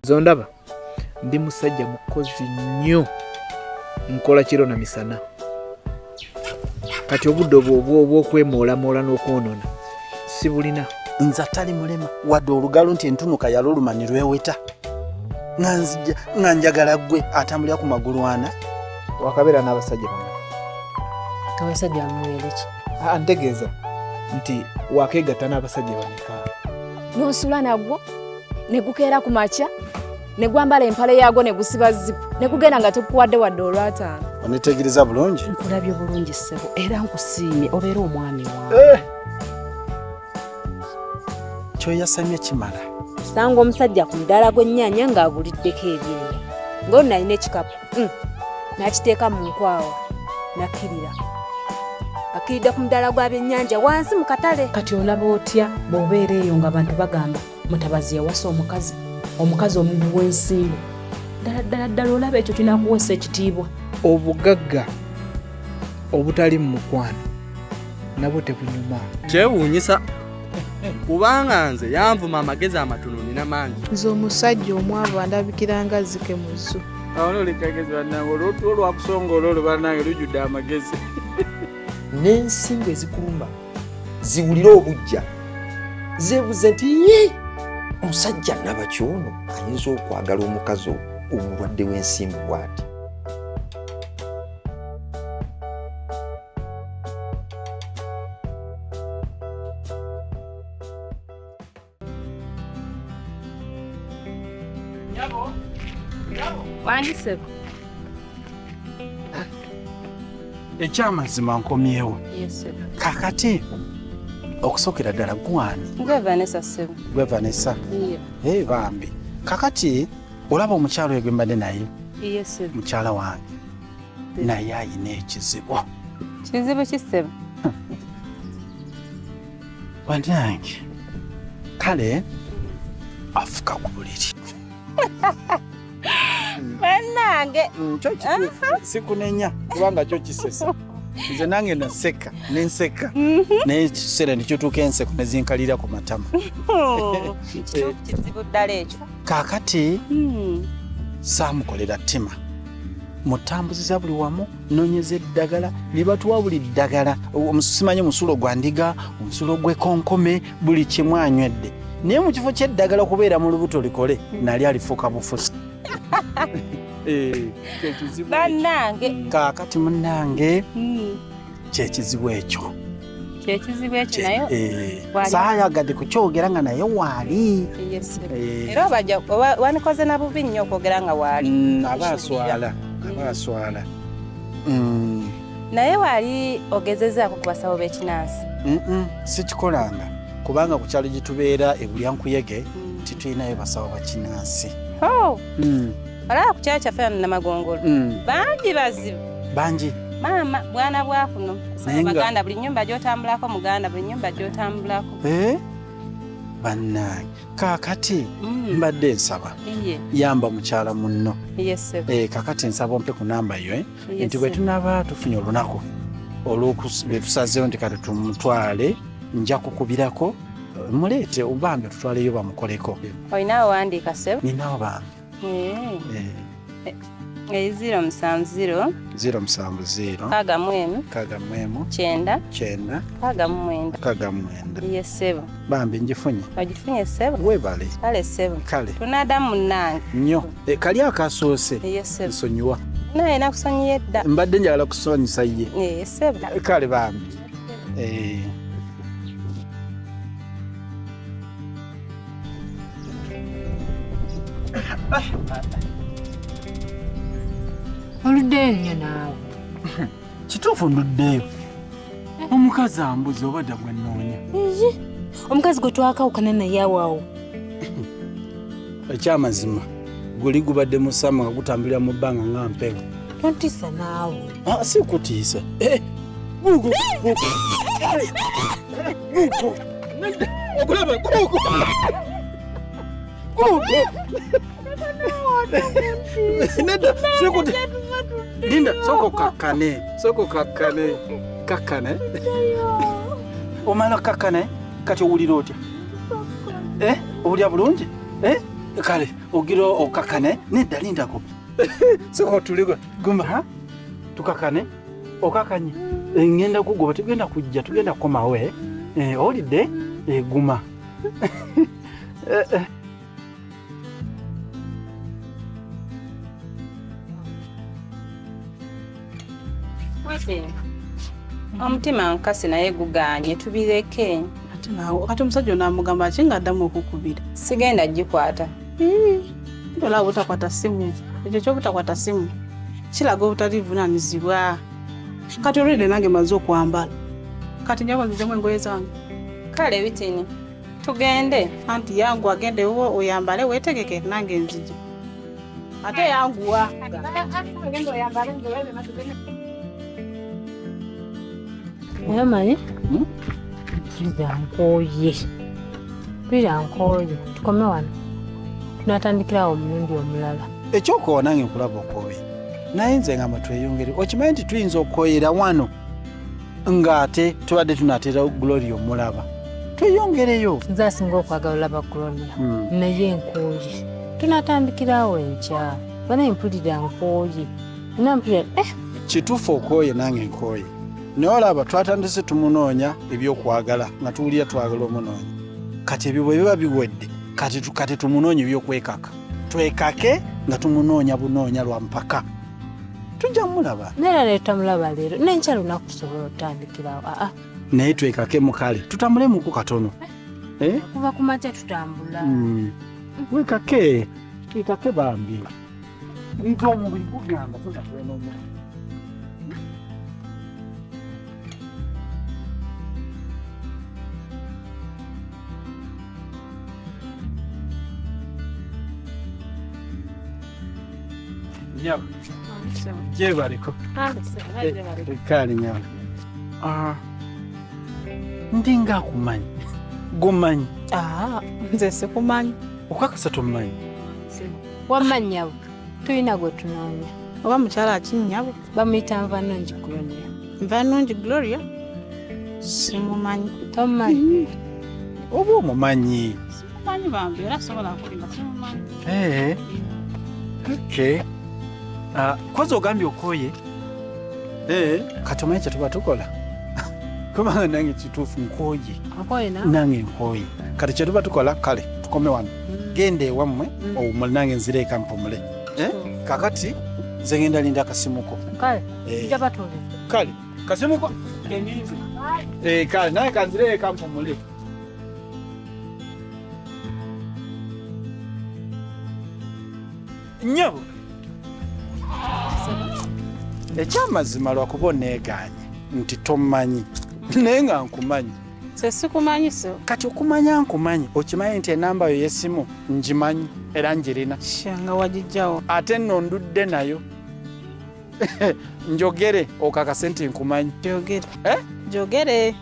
Zondaba ndi musajja mukozi nnyo, nkola kiro na misana. Kati obudde obwo obw'okwemoolamoola n'okwonoona sibulina. Nze atali mulema wadde olugalo nti entunuka yaluluma ne lweweta, nga nzija nga njagala ggwe atambulira ku magulu ana. Wakabeera n'abasajja bameka? Abasajja bamuweere ki? Ah, ntegeeza nti wakeegatta n'abasajja bameka? N'osula nagwo ne gukeera ku makya ne gwambala empale yaagwo ne gusiba zipu ne gugenda nga tekuwadde wadde olwataano. Onetegereza bulungi? Nkulabye bulungi ssebo, era nkusiimye obeera omwami wange. Eh! Kyoyasamye kimala. Osanga omusajja ku mudaala gw'ennyaanya ng'aguliddeko ebyenda ng'ono alina ekikapu n'akiteeka mu nkwawa n'akkirira. Akkiridde ku mudaala gwa byennyanja wansi mu katale. Kati olaba otya bw'obeera eyo ng'abantu bagamba Mutabazi yawasa omukazi, omukazi omubi w'ensimbu. Ddala ddala ddala olaba ekyo kinaakuweesa ekitiibwa? Obugagga obutali mu mukwano nabwo tebunyuma. Kyewuunyisa kubanga nze yanvuma amagezi amatono nina mangi. Nze omusajja omwavu andabikira nga zzike mu zzu. Awo nolekagezi bannange, olwo lwakusongola olwo bannange lujjudde amagezi. N'ensimbu ezikuluma ziwulire obujja zeebuze nti yii omusajja nabaki ono ayinza okwagala omukazi omulwadde w'ensimbu bw'ati. Wangi ssebo. Ekyamazima nkomyewo. Kakati okusookera ddala gwani? Gwe Vanessa ssebo. Gwe Vanessa? Hey, bambi. Kakati olaba omukyalo oyo gwe mbadde naye? Mukyala wange naye ayina ekizibu. Kizibu ki ssebo? Bannange kale afuka ku buliri. Bannange kyo kituufu, sikunenya kubanga kyo kisesa. Nze nange naseka nenseka naye ekiseera nekituuka enseko nezinkalira ku matama. Kituufu, kizibu ddala ekyo. Kaakati saamukolera ttima, mutambuziza buli wamu, nonyeza eddagala ne batuwa buli ddagala, simanyi omusulo gwa ndiga, omusulo gw'ekonkome, buli kimu anywedde, naye mu kifo ky'eddagala okubeera mu lubuto likole nali alifuuka bufusi. Kyekizibu ekyo. Bannange. Kaakati munnange kyekizibu ekyo. Kyekizibu ekyo naye saayagadde kukyogera nga naye waali. Era obajja wanikoze na bubi nnyo okwogera nga waali. Aba aswala, aba aswala. Naye waali ogezezaako ku basawo b'ekinansi? Sikikolanga kubanga ku kyalo gye tubeera e Bulyankuyege titulinayo basawo bakinansi. Olaba ku kyalo kyaffe wano Namagongolo bangi bazibu. Bangi? Maama bwana bwa kuno. Baganda buli nnyumba gy'otambulako muganda, buli nnyumba gy'otambulako. Bannange kaakati mbadde nsaba yamba mukyala munno. Kakati nsaba ompe ku namba yo nti bwe tunaba tufunye olunaku lwe tusazeewo nti kati tumutwale, nja kukubirako muleete obambi tutwaleyo bamukoleko. Olinawo wandiika ssebo? Ninawo bambi. 070 070 63 63 9 9 69 69. Ye ssebo. Bambi ngifunye. Ogifunye ssebo? Webale. Kale ssebo. Kale. Tunadamu munnange. Nnyo. Kali akasoose. Ye ssebo. Nsonyiwa. Naye nakusonyiye dda. Mbadde njagala kusonyisa ye. Ye ssebo. Kale bambi. Oluddeyo nnyo naawe. Kituufu nduddeyo. Omukazi ambuze oba dda gwe nnoonya. Omukazi gwe twakawukana naye awaawo. Ekyamazima guli gubadde musama nga gutambulira mu bbanga nga mpewo. Tontiisa naawe. Si kutiisa. Gugu, gugu. Gugu. Nedda, okulaba, gugu. Gugu. Nedda, si kuti. Linda, soko kakkane, soko kakkane, kakkane. Omala kakkane, kati owulira otya? Owulira bulungi? Kale ogira okakane nedda lindako. Soko tuligo guma ha? Tukakane okakanye. Ngenda kugoba tugenda kujja tugenda kukomawo eh. Owulidde? Guma. Omutima nkasi naye guganye tubireke. Ate naawe kati omusajja onaamugamba ki ng'addamu okukubira? Sigenda gikwata. Olaba obutakwata ssimu, ekyo ky'obutakwata ssimu kiraga obutali buvunaanyizibwa. Kati olwedde nange maze okwambala, kati njagala nzijemu engoye zange. Kale bitini tugende. Anti yangu agende ewuwo oyambale weetegeke nange nzije. Ate yanguwa. Naye omanyi mpulira nkooye, mpulira nkooye. Tukome wano, tunaatandikirawo omulundi omulala. Ekyokoowa nange nkulaba okooye, naye nze ngamba tweyongere. Okimanyi nti tuyinza okukooyera wano ng'ate tubadde tunaatera Gloria omulaba. Tweyongereyo. Nze asinga okwagala olaba Gloria, naye nkooye. Tunaatandikirawo enkya. Banaye mpulira nkooye. Nina mpulira Kituufu okooye nange nkooye. Naye olaba twatandise tumunoonya ebyokwagala nga tuwulira twagala omunoonya. Kati ebyo bwe biba biwedde kati tumunoonye ebyokwekaka. Twekake nga tumunoonya bunoonya lwa mpaka. Tujja mulaba. Naye era leero tamulaba leero. N'enkya lunaku tusobola otandikirawo. Naye twekake mukale tutambulemuku katono. Kuva ku makya tutambula. Wekake, twekake bambi. Nti omubiri gugamba tuza kuwona omwana. Nyabo. Gyebaleko. Kale nyabo. Ndi nga akumanyi. Gumanyi. Nze sikumanyi. Okakasa tomumanyi? Wamma nnyabo, tulina gwe tunoonya. Oba mukyala ki nnyabo? Bamuyita Nvanungi Gloria. Nvanungi Gloria? Simumanyi. Tomumanyi? Oba omumanyi? Simumanyi bambi, era sobola kulimba simumanyi. Okay. Kwanza ogambye okooye. Kati omanyi kye tuba tukola? Kubanga nange kituufu nkooye. Nkooye naawe? Nange nkooye. Kati kye tuba tukola, kale tukome wano. Genda ewammwe owummule nange nzire eka mpumule. Kakati nze ngenda linda akasimuko. Kale, nja batuulira. Kale, kasimuko keninze. Kale naye kanzire eka mpumule. Nnyabo. Ekyamazima lwakuba oneegaanye nti tommanyi naye nga nkumanyi. Nze sikumanyi so. Kati okumanya nkumanyi, okimanyi nti enamba yo y'essimu ngimanyi era ngirina. Nga wagijjawo. Ate nno ndudde nayo. Njogere okakase nti nkumanyi. Njogere. Njogere.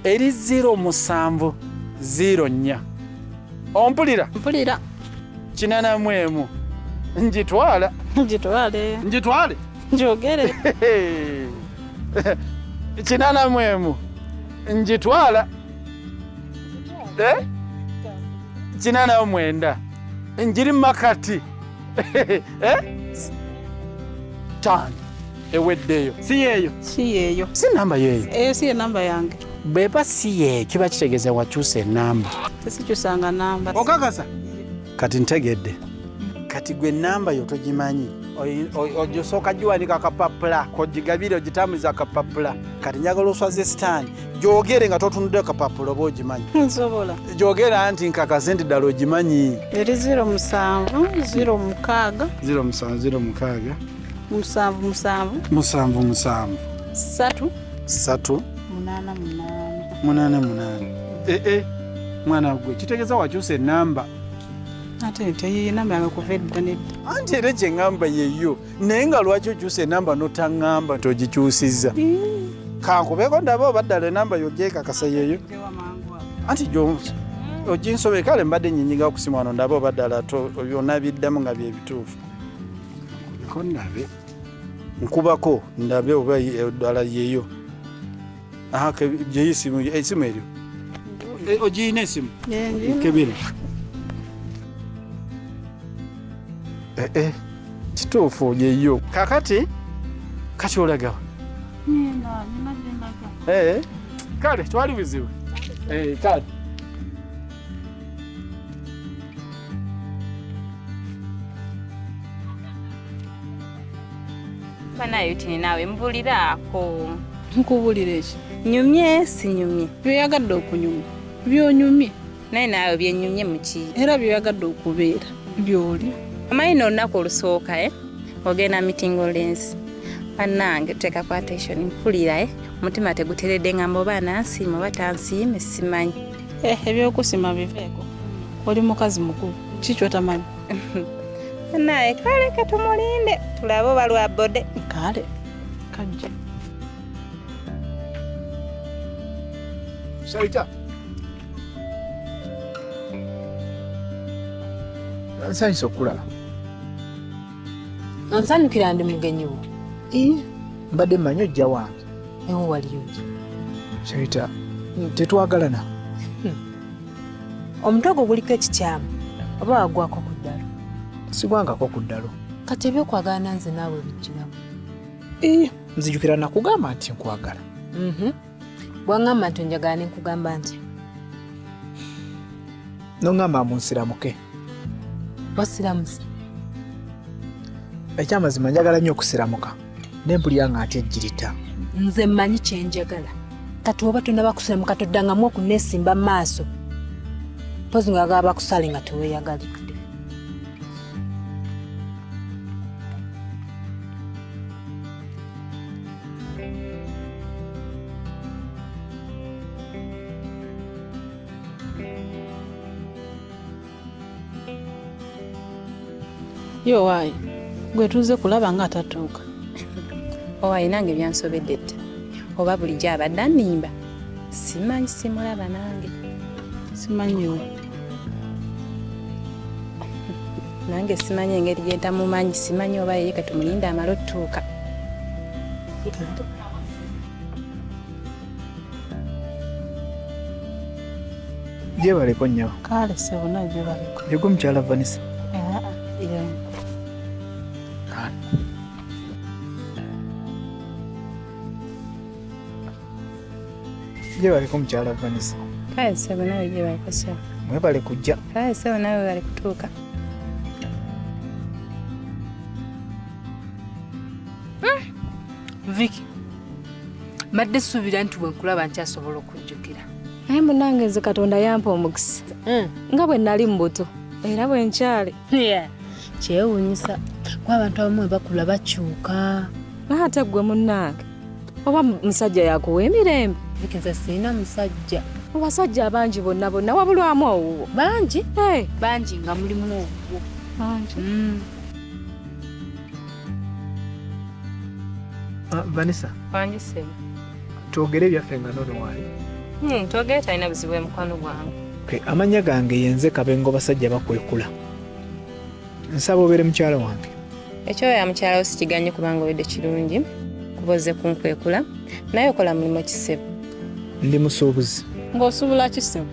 Eri 07 04. Ompulira? Mpulira. 81. Njitwala. Njitwale. Njitwale. Njogere. 81. Njitwala. 89. Njiri makati. 5. Eweddeyo. Si yeeyo. Si yeeyo. Si namba yeeyo. Eyo si ye namba yange. Bw'eba si yeeyo kiba kitegeeza wakyusa enamba. Tesikyusanga namba. Okakasa? Kati ntegedde. Kati gwe namba yo togimanyi. Ogisooka giwanika akapapula, k'ogigabire ogitambulize akapapula. Kati njagala oswaze sitaani. Gyogere nga totunudde akapapula oba ogimanyi. Nsobola. Gyogera nti nkakase nti ddala ogimanyi. Eri 07 06. 07 06. 7 7. 7 7. 3. 3. 8 8. 8 8. Mwana gwe kitegeeza wakyusa enamba. Ate teyiina namba yange kuva edda nedda. Anti era kye ŋŋamba yeeyo, naye nga lwaki okyusa enamba n'otaŋŋamba nti ogikyusizza? Kankubeeko ndabe oba ddala enamba yo gyekakasa yeeyo. Anti oginsobere, kale mbadde nnyinyiga ku simu wano ndabe oba ddala byonna biddamu nga bye bituufu. Kankubeko ndabe. Nkubako ndabe oba ddala yeeyo. Aha, gyeyo esimu eryo. Ogiyina esimu? Nkebere. Eh, eh, kituufu yeyo. Kakati kati olagawa? Nina, nina gyendaga. Eh, kale twali buzibu. Eh, kale. Banaye tini naawe mbuliraako. Nkubuulira eki? Nyumye sinyumye. Byoyagadde okunyumya byonyumye. Naye naawe byenyumye muki? Era byoyagadde okubeera byoli. Omanyi n'olunaku olusooka ogenda meeting olensi. Bannange tuteekako attention mpulira omutima teguteredde ngamba oba anansiima oba tansiime simanyi. Ebyokusima biveeko. Oli mukazi mukulu, ki kyotamanyi? Naye kale katumulinde tulabe oba lwa bode. Kale kajje. Sharita. Nsanyusa okulaba. Onsanyukira ndi mugenyi wo. Mbadde mmanyi ojja wange. Ewo wali ojja. Sharita, tetwagalana. Omutwe gwo guliko ekikyamu oba wagwako ku ddalo? Sigwangako ku ddalo. Kati ebyokwagala nze naawe bijjiramu. Nzijukira nakugamba nti nkwagala. Bwangamba nti onjagala ne nkugamba nti Nongamba munsiramuke. Wasiramusa. Ekyamazima njagala nnyo okusiramuka ne mpulira nga ntya ejjirita. Nze mmanyi kye njagala. Kati oba tonaba kusiramuka toddangamu okuneesimba mu maaso. Mpozi nga gaba bakusale nga teweeyagalidde. Yo waayi, gwe tuzze kulaba nga atatuuka. Owaayi nange byansobedde dda. Oba bulijjo abadde annimba. Simanyi simulaba nange. Simanyiwo. Nange simanyi engeri gye ntamumanyi, simanyi oba ye katumulinde amale otuuka. Gyebaleko nnyabo. Kale ssebo naye gyebaleko. Yegwe mukyala Vanessa. Gyebaleko mukyala Vanessa. Kale ssebo nawe gyebaleko ssebo. Mwebale kujja. Kale ssebo nawe webale kutuuka. Vicky, mbadde suubira nti bwe nkulaba nkyasobola okujjukira. Naye munnange nze Katonda yampa omukisa. Nga bwe nali mu buto era bwe nkyali. Kyewuunyisa kuba abantu abamu bwe bakula bakyuka. Naye ate ggwe munnange oba musajja yakuwa emirembe? Vicky nze sirina musajja. Mu basajja abangi bonna bonna wabulwamu owuwo. Bangi? Bangi nga mulimu owuwo. Bangi. Vanessa. Wangi ssebo. Twogere ebyaffe nga nono waali. Twogere talina buzibu mukwano gwange. Okay, amannya gange yenze Kabengo basajja bakwekula. Nsaba obeere mukyala wange. Ekyo ya mukyala wo sikiganye kubanga obedde kirungi kuba ozze kunkwekula naye okola mulimu ki ssebo? Ndi musuubuzi. Ng'osuubula ki ssebo?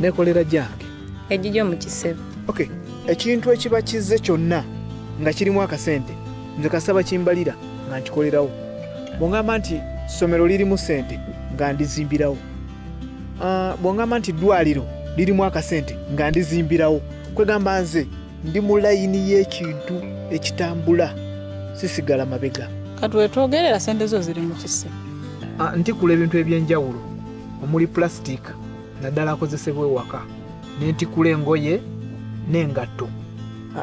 Neekolera gyange. Egigyo mu kisebo. Okay, ekintu ekiba kizze kyonna nga kirimu akasente nze kasaba kimbalira nga nkikolerawo. Bw'ongamba nti ssomero lirimu ssente nga ndizimbirawo. Bw'ongamba nti ddwaliro lirimu akasente nga ndizimbirawo. Kwegamba nze ndi mu layini y'ekintu ekitambula sisigala mabega. Kati wetwogerera ssente zo ziri mu kisebo. Ntikula ebintu eby'enjawulo omuli plastic naddala akozesebwa ewaka ne ntikula engoye n'engatto.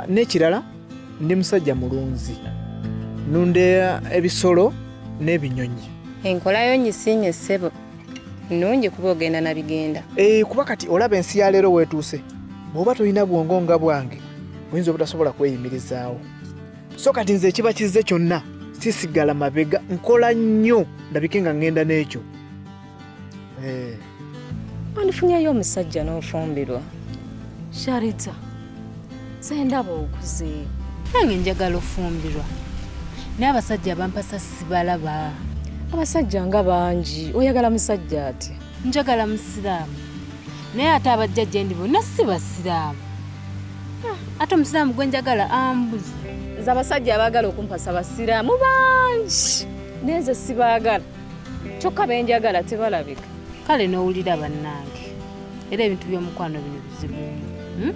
N'ekirala ndi musajja mulunzi. Nnunda ebisolo n'ebinyonyi. Enkola yo ngisiimye ssebo. Nnungi kuba ogenda na bigenda. Kuba kati olaba ensi ya leero weetuuse. Bw'oba tolina bwongo nga bwange oyinza obutasobola kweyimirizaawo. So kati nze ekiba kizze kyonna sisigala mabega, nkola nnyo ndabike nga ŋŋenda n'ekyo. Wandifunyeyo omusajja n'ofumbirwa. Sharita, nze ndaba okuze. Nange njagala ofumbirwa. Naye abasajja bampasa sibalaba. Abasajja nga bangi, oyagala musajja ati? Njagala musiraamu. Naye ate abajja gye ndi bonna si basiraamu. Ate omusiraamu gwe njagala ambuzi. Nze abasajja abaagala okumpasa basiraamu bangi naye nze sibaagala kyokka benjagala tebalabika. Kale n'owulira bannange, era ebintu by'omukwano bino bizibu nnyo.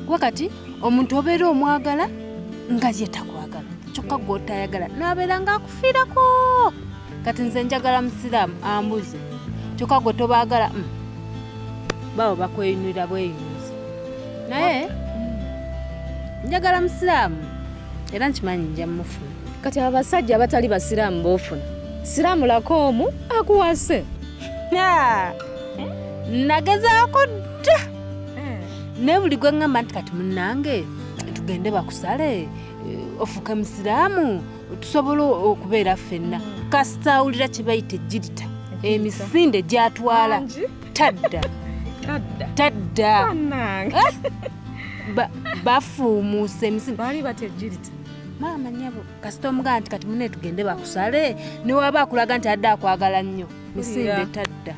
Kuba kati omuntu obeera omwagala nga ye takwagala, kyokka gw'otayagala n'abeera ng'akufiirako. Kati nze njagala musiraamu ambuze, kyokka gwe tobaagala bawo bakweyunira bweyunuzi. Naye njagala musiraamu era nkimanyi nja mufuna. Kati abasajja abatali basiraamu b'ofuna, siraamulako omu akuwase. Nagezaako dda naye buli gwe ŋŋamba nti kati munnange tugende bakusale ofuuke musiraamu tusobole okubeera ffenna, kasita awulira kye bayita ejjirita emisinde gy'atwala tadda tadda bafuumuusa emisinde. Baali batya ejjirita? Maama nnyabo kasita omugamba nti kati munne tugende bakusale, ne waba akulaga nti adde akwagala nnyo misinde tadda.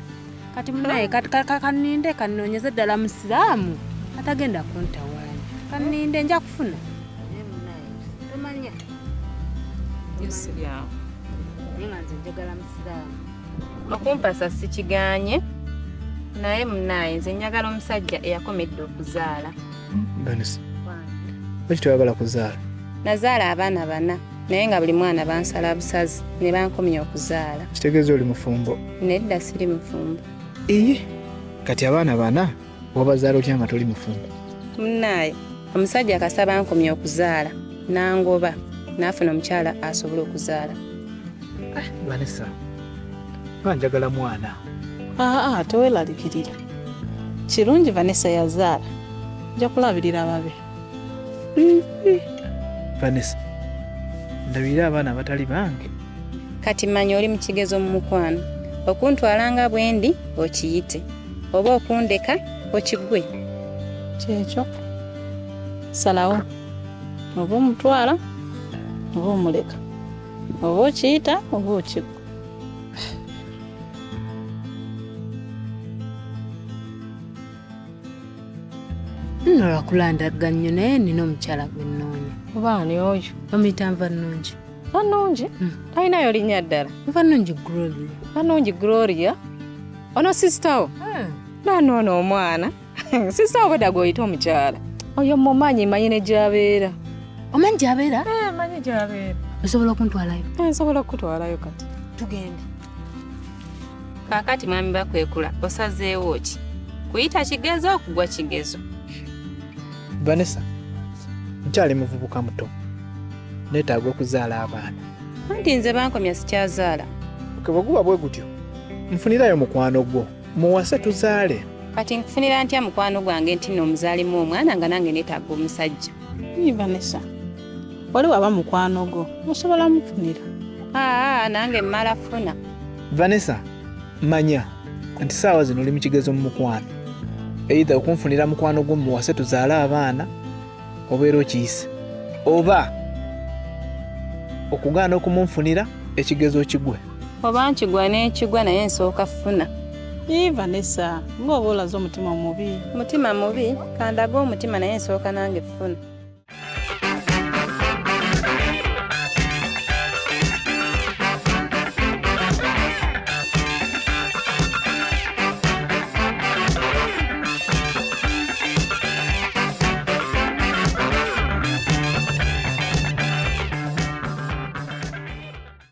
Kati munnaye kaninde kannoonyeze ddala musiraamu atagenda kuntawaanya, kaninde nja kufuna. Tomanya naye nga nze njagala musiraamu. Okumpasa sikigaanye naye munnaye nze njagala omusajja eyakomedde okuzaala. Vanessa, lwaki toyagala kuzaala? Nazaala abaana bana naye nga buli mwana bansala busazi ne bankomya okuzaala. Kitegeeza oli mufumbo? Nedda siri mufumbo. Iye, kati abaana bana wabazaala otya nga toli mufumbo? Munnaye omusajja kasita bankomya okuzaala n'angoba n'afuna omukyala asobola okuzaala. Vanessa, nga njagala mwana. Aa, teweeraliikirira. Kirungi Vanessa yazaala, nja kulabirira babe. Vanessa, ndabirira abaana abatali bange. Kati manya oli mu kigezo mu mukwano, okuntwala nga bwe ndi okiyite oba okundeka okigwe. Kyekyo, salawo oba omutwala oba omuleka, oba okiyita oba okigwa. Nno lwakulandaga nnyo naye nina omukyala gwe nnoonya. Oba ani oyo? Bamuyita Nvannungi. Nvannungi? Talinayo linnya ddala. Nvannungi Gloria. Nvannungi Gloria? Ono sisita wo? Naanoono omwana. Sisita wo bwedda gw'oyita omukyala. Oyo mumanyi, mmanyi ne gy'abeera. Omanyi gy'abeera? Mmanyi gy'abeera. Osobola okuntwalayo? Nsobola okukutwalayo kati. Tugende. Kaakati mwami Bakwekula osazeewo ki? Kuyita kigezo okugwa kigezo? Vanessa, nkyali muvubuka muto, neetaaga okuzaala abaana. Anti nze bankomya sikyazaala. Bwe guba bwe gutyo, nfunirayo mukwano gwo, muwase tuzaale. Kati nkufunira ntya mukwano gwange nti nno omuzaalimu omwana nga nange neetaaga omusajja? Vanessa, wali waba mukwano gwo, osobola mufunira. Aa, nange mmala funa. Vanessa, manya nti saawa zino oli mu kigezo mu mukwano. Either okunfunira mukwano gwo muwase tuzaale abaana obeera okiyise, oba okugaana okumunfunira ekigezo okigwe. Oba nkigwa n'ekigwa naye nsooka funa. Vanessa, ng'oba olaze omutima omubi. Mutima mubi, kandaga omutima naye nsooka nange funa.